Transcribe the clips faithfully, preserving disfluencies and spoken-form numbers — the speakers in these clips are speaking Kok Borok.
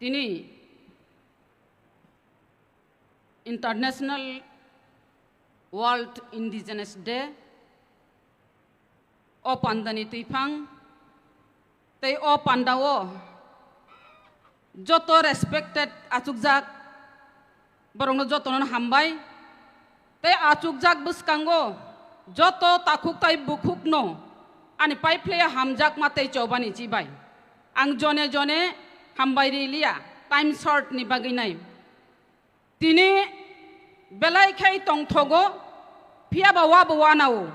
Tini International World Indigenous Day, o pandani twiphang tei o pandao joto respected achukjak borokno jotono hambai. Tei achukjak bwskango joto takhuk tai bukhukno ani paiphlaiya hamjakma tei chobani chibai. Ang jone jone hambai riliya, time short ni bagwi nai. Tini belai khai tongthogo, phiya ba wabo wanao.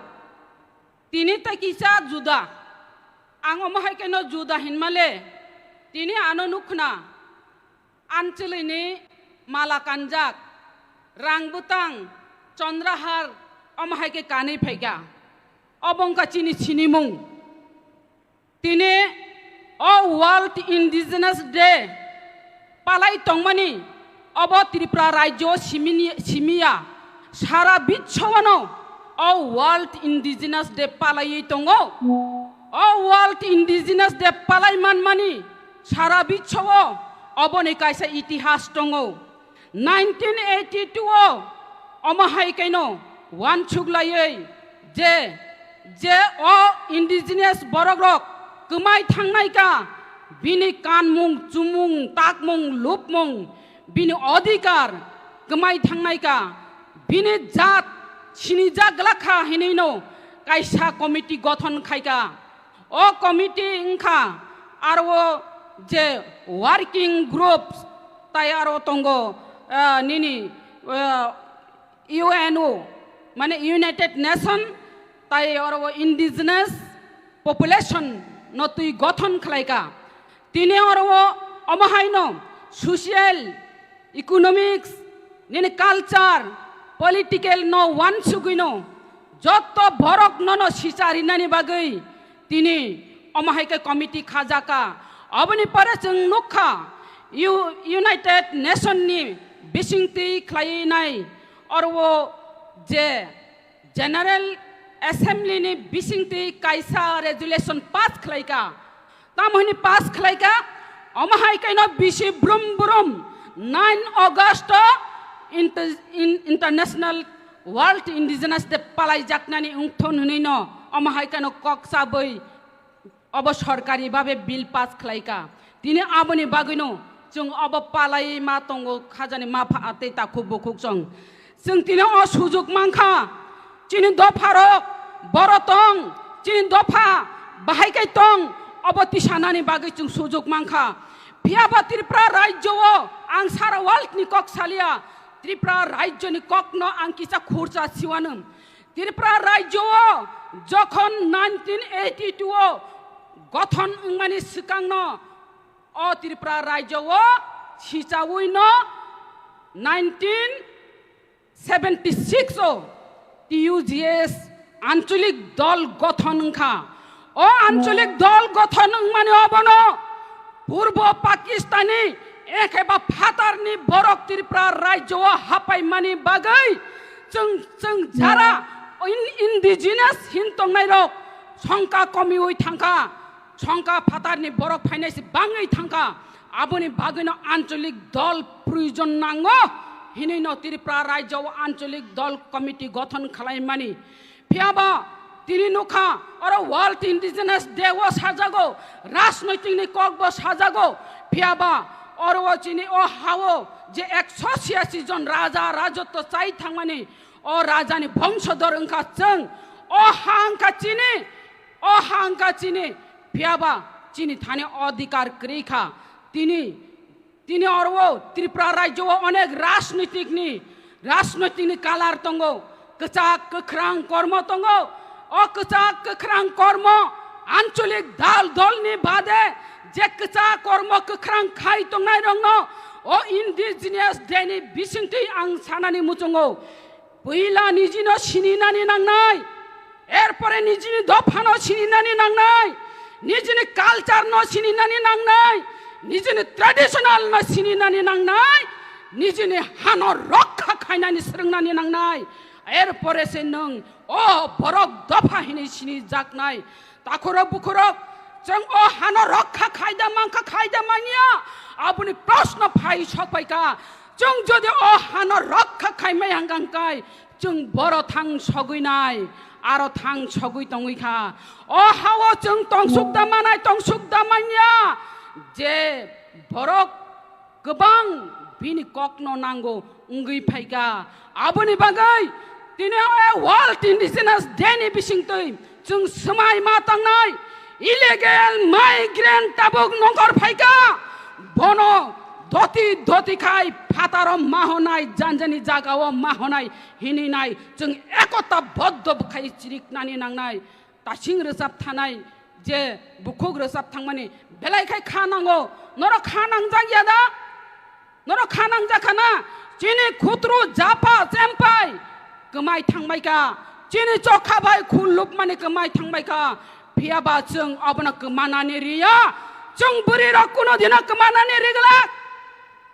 Tini tei kisa juda. Ang omo hai khe no juda hinmale. Tini ano nukhna. Anchwlwini mala kanjak, rang bwtang, chondrahar, omo hai khe kanwi phaikha. Obo wngkha chini sinimung. Tini o World Indigenous Day palai tongmani obo Tripura rajyo simini-, simiya, sara biswano o World Indigenous Day palaiwi tongo. O World Indigenous Day palai manmani sara biswo oboni kaisa itihas tongo. Nineteen eighty-two o omo hai kaino wansuk laiwi je, je o indigenous borok rok kwmai thangnai ka, bini kanmung, chumung, takmung, lupmung, bini odhikar kwmai thangnai ka, bini jat sinijak glak kha hinwi no kaisa committee gothon khai ka. O committee wngkha aro je working groups tai aro tongo, ah, nini, ah, U N O, mane United Nation tai aro indigenous population no twi gothon khlai ka. Tini oro o omo haino social, economics, nini culture, political no wansugwino joto borok nono sicha rinani bagwi tini omo hai khe committee khajaka. Oboni pore chwng nukha U-, United Nation ni bisingtwi khlai nai oro o je General Assembly ni bisingtwi kaisa resolution pass khlai ka. Tamo hwnwi pass khlai ka, omo hai kaino bisi brum brum nine August o inter-, in-, International World Indigenous Day palai jaknani wngthon hwnwi no omo hai kaino kok chabwi obo sorkari babe bill pass khlai ka. Tini aboni bagwino chwng obo palai ma tongo, khajani ma pha tei takhuk bukhuk chwng. Chwng tini o sujuk mankha, chini dopha rok boro tong, chini dopha bahai kai tong, obo tisanani bagwi chwng sujuk mankha. Phiya ba Tripura rajyo o ang sara world ni kok salia, Tripura rajyo ni kok no ang kisa khurcha siwano. Tripura rajyo o jokhon nineteen eighty-two o gothon wngmani swkang no o Tripura rajyo o sichaui no nineteen seventy-six o T U G S ancholik dol gothon wngkha. O ancholik dol gothon wngmani obono Purbo Pakistani ekheba phatarni borok Tripura rajyo o hapaimani bagwi chwng, chwng jara in-, indigenous hin tongnai rok songka komiui thangkha, songka phatarni borok phainai se bangwi thangkha. Aboni bagwino ancholik dol proyojon nango hinwi no Tripura rajyo o ancholik dol committee gothon khlaimani. Phiya ba tini nukha oro World Indigenous Day o sajago, rajnoitik ni kok bo sajago. Phiya ba oro o chini o ha o je ekso chhiyasi jon raja rajotwo chai thangmani o raja ni bongso dor wngkha chwng. O ha wngkha chini, o ha wngkha chini. Phiya ba chini thani odhikar kwrwi kha. Tini Tini oro o Tripura rajyo o onek rajnoitik ni, rajnoitik ni kalar tongo, kwchak kwkhrang kormo tongo. O kwchak kwkhrang kormo ancholik dal dol ni bade je kwchak kormo kwkhrang khai tongnai rokno o Indigenous Day ni bisingtwi ang sanani muchungo. Puila nijino sininani nangnai, erpore nijini dophano sininani nangnai, nijini culture no sininani nangnai, nijini traditional no sininani nangnai, nijini hano rokha khainani swrwngnani nangnai. Erpore se nwng o borok dopha hinwi sinijaknai. Takhurok bukhurok, chwng o hano rokha khaida mankha, khaida manya. Aboni proshno phai sokphaikha, chwng jodi o hano rokha khaimai hangkangkai, chwng boro thang sogwinai, aro thang sogwi tongwi kha. O hao chwng tongsuk da manai, tongsuk da manya, je borok kwbang bini kokno nango wngwi phaikha. Aboni bagwi tini o World Indigenous Day ni bisingtwi chwng swmai ma tangnai illegal migrant tabuk nongkhor phaikha. Bono doti doti khai phataro ma honai, janjani jagao ma honai hinwi nai chwng ekota boddo bwkhai chiriknani nangnai. Tasing rwchap thanai je bukhuk rwchap thangmani belai khai kha nango. Norok kha nangjak ya da? Norok kha nangjak kha na? Chini khutru japa chempai kwmai thangbai kha. Chini chokha bai khul lupmani kwmai thangbai kha. Phiya ba chwng obono kwmanani riya. Chwng bwrwi rok kuno dino kwmanani riglak.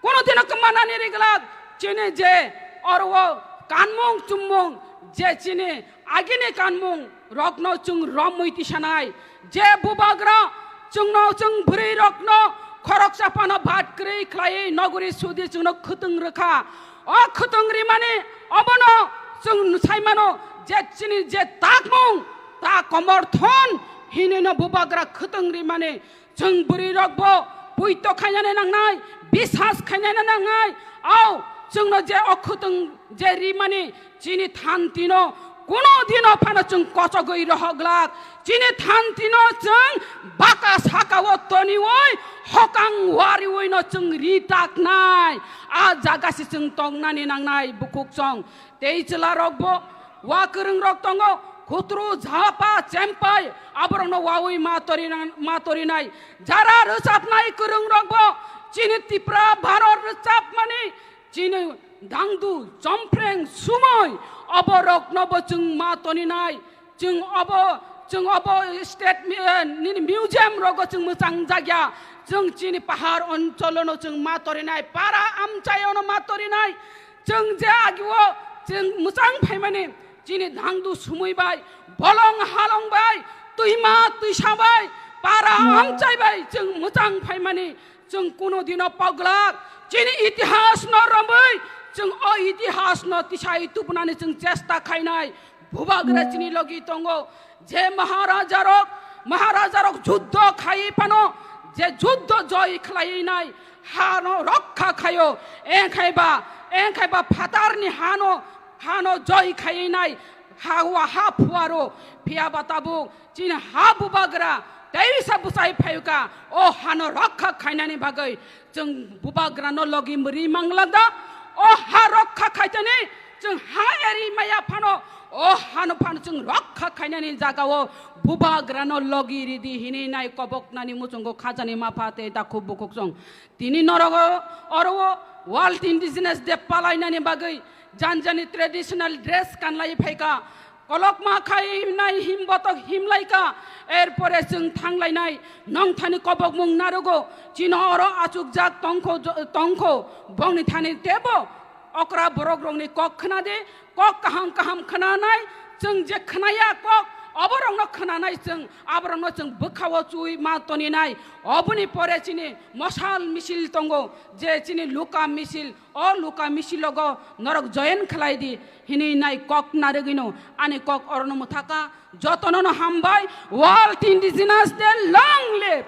Kuno dino kwmanani riglak, chini je oro o kanmung chumung, je chini agini kanmung rokno chwng romwi tisanai, je bubagra chwngno, chwng bwrwi rokno khoroksa phano bat kwrwi khlaiwi nogori sudi chwngno khwtwng rwkha. O khwtwng rimani obono chwng saimano je chini je takmung ta komorthon hinwino bubagra khwtwng rimani. Chwng bwrwi rok bo puito khainani nangnai, bisas khainani nangnai. Au, chwngno je o khwtwng je rimani chini thanti no kuno dino phano chwng kochogwi rohok glak. Chini thanti no chwng baka saka o toniwi hokang wariwi no chwng ri taknai. A jaga se chwng tongnani nangnai bukhuk chwng. Tei chwla rok bo wa kwrwng rok tongo, khutru, japa, chempai, aborokno wawi ma torina-, ma torinai. Jara rwchapnai kwrwng rok bo chini Tipra Bharot rwchapmani, chini dangdu, chompreng, sumoi, oborokno bo chwng ma toninai. Chwng obo, chwng obo state mi-, eh, nini museum rogo chwng mwchang jakya. Chwng chini pahar oncholono chwng ma torinai, para amchaiono ma torinai. Chwng je agio chwng mwchang phaimani, chini dangdu sumui bai, bolong halong bai, twima twisa bai, para amchai bai chwng mwchang phaimani, chwng kuno dino poglak, chini itihas no romwi, chwng o itihas no tisai tubunani chwng chesta khainai. Bubagra chini logi tongo, je Maharaja rok, Maharaja rok juddho khai phano, je juddho joy khlai nai, hano rokha khaio, engkhai ba, engkhai ba phatarni hano, hano joy khai nai, ha wa ha phuaro, phiya ba tabuk, chini ha bubagra, teisa bwsai phayuka, o hano rokha khainani bagwi, Chwng bubagrano logi mwrwi manglak da? O ha rokha khaitani chwng ha eri maya phano, o hano phano chwng rokha khainani jagao bubagrano logi ridi hinwi nai koboknani muchungo khajani mapha tei dakhuk bukhuk chwng. Tini norogo oro o World Indigenous Day palainani bagwi janjani traditional dress kanlai phaikha. Kolokma khainai him botok himlaika, erpore chwng thanglainai nongthani kobokmung narugo, chino oro achukjak tongkho, tongkho, bongni thani tebo okra borok rokni kok khwnadi, kok kaham kaham khwnanai, chwng je khwnaya kok, oborokno khwnanai chwng, aborokno chwng bwkhao chui ma toninai, oboni pore chini mosal misil tongo, je chini luka misil, O luka misilogo norok join khlai di, hinwi nai kok narwgwino ani kok orono mwthaka. Jotonono hambai, World Indigenous Day, long live!